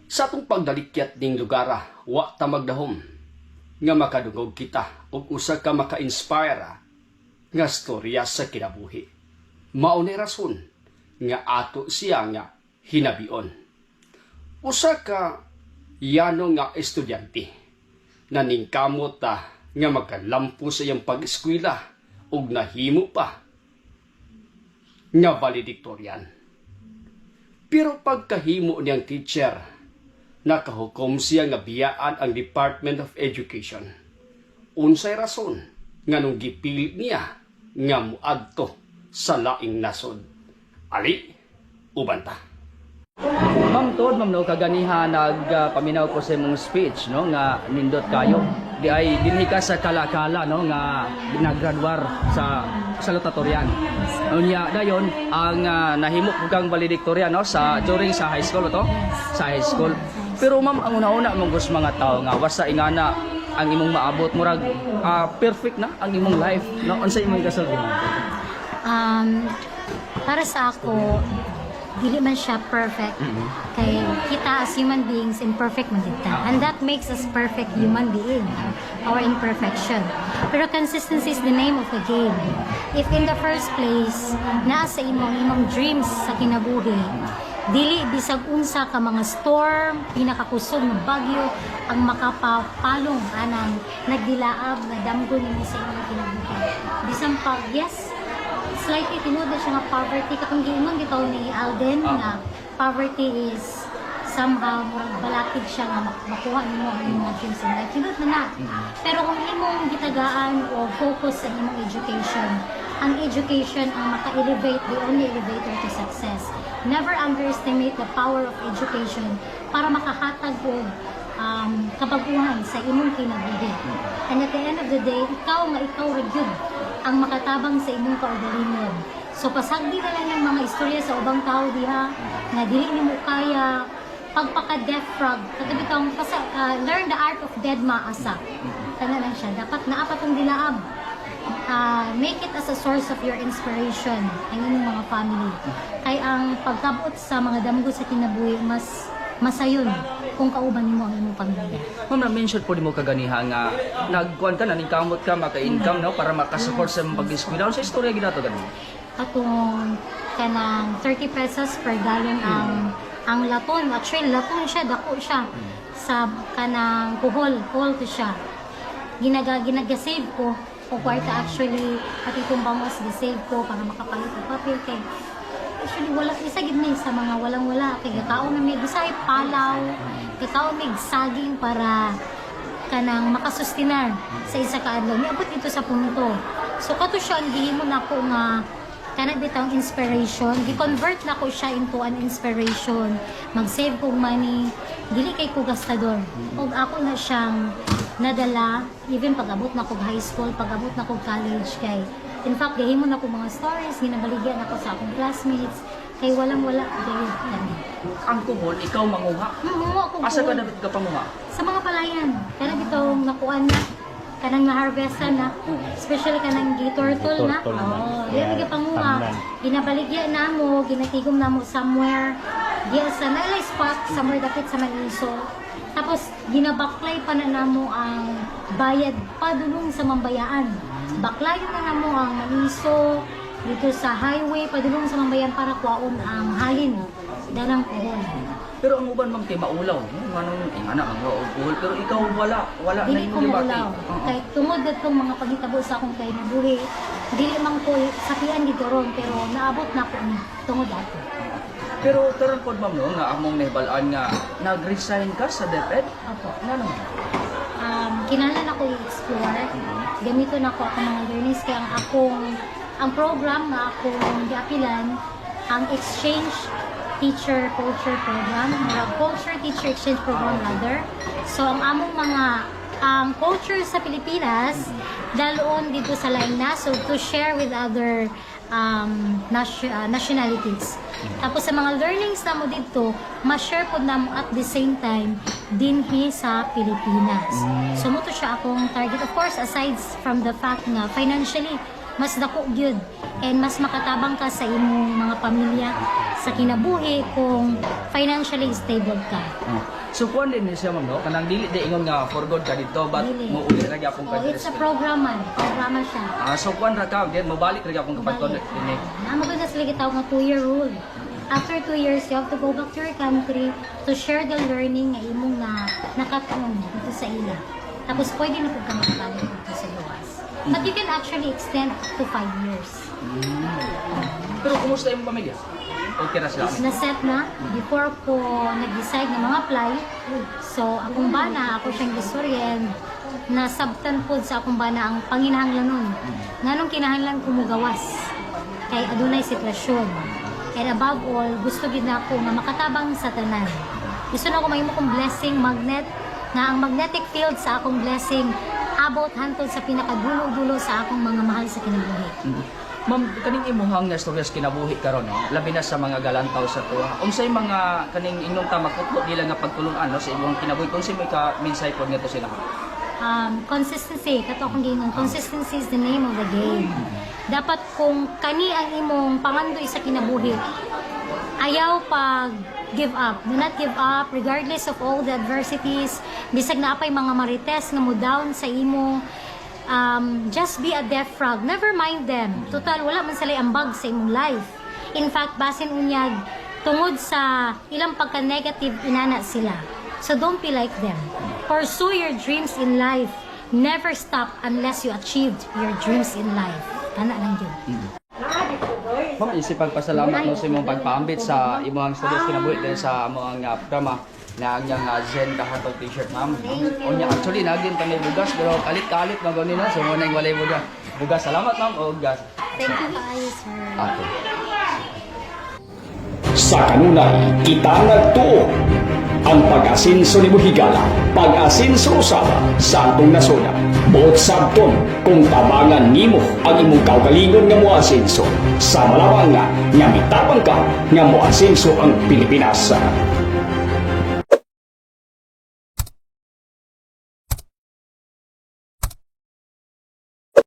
Sa atong pagdalikyat ning lugar, wa ta magdahom nga makadungog kita og usa ka maka-inspire nga storya sa kinabuhi. Mao ni rason nga ato siya nga hinabion. Usa ka yano nga estudyante na ningkamot ta nga makalampo sa iyang pag-eskwela ug nahimo pa nga valedictorian. Pero pagkahimo niyang teacher, nakahukom siya nga biyaan ang Department of Education. Unsay rason nganong gipili niya nga muadto sa laing nasod? Ali, uban ta. Ma'am Tod, ma'am, no, kaganiha nagpaminaw ko sa imong speech, no, nga nindot kayo. Di ay dinhi ka sa Kalakala, no, nga naggraduar sa salutatorian. Unya dayon ang nahimo ko kang valedictorian, no, sa during sa high school to, sa high school. Pero ma'am, ang una-una mong gusto mga tao nga wasa ingana ang imong maabot, murag perfect na ang imong life, no? Unsa imong kasulti? Para sa ako, dili man siya perfect. Kay kita as human beings, imperfect man gid ta. And that makes us perfect human being, our imperfection. Pero consistency is the name of the game. If in the first place, naa sa imo ang imong dreams sa kinabuhi, dili bisag unsa ka mga storm, pinakakusog nga bagyo ang makapapalong anang nagdilaab nga damgo nimo sa imong kinabuhi. Bisan pag, yes, slightly tinuod na siya nga poverty, katong giingon bitaw ni Alden nga poverty is somehow murag balakid siya nga makuha nimo ang imong mga dreams in life. Tinuod na na. Pero kung imong gitagaan o focus sa imong education, ang education ang maka-elevate, the only elevator to success. Never underestimate the power of education para makahatag og kabaguhan sa imong kinabuhi. And at the end of the day, ikaw nga ikaw ra gyud ang makatabang sa imong kaugalingon. So pasagdi na lang yung mga istorya sa ubang tao diha nga dili nimo kaya, pagpaka-deaf frog. Kato bitong learn the art of deadma asa. Kana lang siya. Dapat naa pa tong dilaab. Make it as a source of your inspiration ang inyong mga family. Kay ang pagkabot sa mga damgo sa kinabuhi, mas masayon kung kauban nimo ang imong pamilya. Ma'am, na-mention po nimo kaganiha nga nagkuan ka na, ningkamot ka, maka-income, no, para makasupport sa imong pag-eskwela. Sa istorya ginato gani? Katong kanang 30 pesos per gallon ang laton. Actually, laton siya, dako siya. Sa kanang kuhol, kuhol to siya. Ginaga-save ko o kwarta actually, pati itong bangos, gi-save ko para makapalit og papel kay actually wala isa gid ni sa mga walang wala kay gakaon na may bisay palaw, gakaon may saging para kanang makasustinar sa isa ka adlaw. Niabot dito sa punto. So kato siya ang gihimo nako nga kana bitang inspiration, gi-convert nako siya into an inspiration. Mag-save kog money, dili kay ko gastador. Ug ako na siyang nadala even pag-abot na kog high school, pag-abot na kog college, kay in fact gihimo na ko mga stories, ginabaligya nako sa akong classmates kay walang wala gayud kami. Ang kuhol, ikaw manguha? Manguha ko. Asa ka Kuhol. dapat ka panguha? Sa mga palayan, kana bitong nakuan na, kanang na-harvestan na, especially kanang giturtol na. Giturtol na. Oh, di Yeah, yeah, panguha. tamnan. Ginabaligya na mo, ginatigom na mo somewhere. Diya sa nailay spot somewhere dapit sa Maniso. Tapos ginabaklay pa na namo ang bayad padulong sa Mambayaan. Baklayon na namo ang Maniso dito sa highway padulong sa Mambayan para kuwaon ang halin danang kuhol. Pero ang uban, ma'am, kay maulaw, no? Nganong ingana ang og kuhol, pero ikaw wala, wala na Dili imong ko gibati. maulaw. Kay tungod datong mga panghitabo sa akong kinabuhi, dili man ko sakian dito ron, pero naabot na ko ni tungod ato. Pero karon pod, ma'am, no, nga among nahibal-an nga nag-resign ka sa DepEd. Opo. Ngano? Kinahanglan ako i-explore. Gamiton ako akong mga learnings kay ang akong ang program nga akong giapilan, ang exchange teacher culture program, murag culture teacher exchange program rather. So ang among mga ang culture sa Pilipinas daloon dito sa laing nasod to share with other nationalities. Tapos sa mga learnings namo dito, ma-share pod namo at the same time dinhi sa Pilipinas. So mo to siya akong target. Of course, aside from the fact nga financially Mas dako gyud and mas makatabang ka sa imong mga pamilya sa kinabuhi kung financially stable ka. Oh. So kuan din ni siya, ma'am, no? Kanang dili di ingon nga for good ka dito, but Dili. mo uli ra gyapon ka Oh, diri it's a sa- program man. Programa siya. Ah, so kuan ra ka, then mobalik ra gyapon ka padto dinhi. Naa man na sila gitawag nga 2-year rule. After 2 years, you have to go back to your country to share the learning nga imong na nakatuon dito sa ila. Tapos pwede na pud ka makabalik dito sa gawas. But you can actually extend to 5 years. Pero kumusta imong pamilya? Okay ra sila? Na-set na before ko nag-decide na mag-apply. So, akong bana, ako siyang gistorya, nasabtan pod sa akong bana ang panginahanglanon. Nganong kinahanglan ko mugawas? Kay adunay sitwasyon. And above all, gusto gid na ako nga makatabang sa tanan. Gusto na ako mahimo kong blessing magnet, na ang magnetic field sa akong blessing abot hantod sa pinakadulo-dulo sa akong mga mahal sa kinabuhi. Ma'am, kaning imuhang nga istorya sa kinabuhi karon, no? Labi na sa mga galantaw sa tuwa. Unsay mga kaning ingnon ta magputlo nila nga pagtulungan, no, sa imong kinabuhi, kung may ka mensahe pod ngadto sila? Consistency, kato akong giingon, consistency is the name of the game. Dapat kung kani ang imong pangandoy sa kinabuhi, ayaw pag give up. Do not give up regardless of all the adversities. Bisag naa pay mga marites nga mo down sa imo, just be a deaf frog. Never mind them. Total, wala man sila ambag sa imong life. In fact, basin unyag, tungod sa ilang pagka-negative, inana sila. So don't be like them. Pursue your dreams in life. Never stop unless you achieved your dreams in life. Kana lang yun. Ma'am, isip pagpasalamat, no, sa imong pagpaambit sa imong istorya sa kinabuhi din sa among programa na ang iyang Zen Kahatog T-shirt, ma'am. Thank you. Unya, actually nagin pa may bugas pero kalit-kalit man gani, no. So mo nang walay bugas. Bugas, salamat, ma'am, og gas. Thank you kaayo, sir. Okay. Sa kanunay, kita nagtuo. Ang pag-asinso ni Buhigala, pag-asinso usaba sa atong nasod. Buot sabton kung tabangan nimo ang imong kaugalingon nga moasinso. Sa malawang nga, nga mitabang ka nga moasinso ang Pilipinas.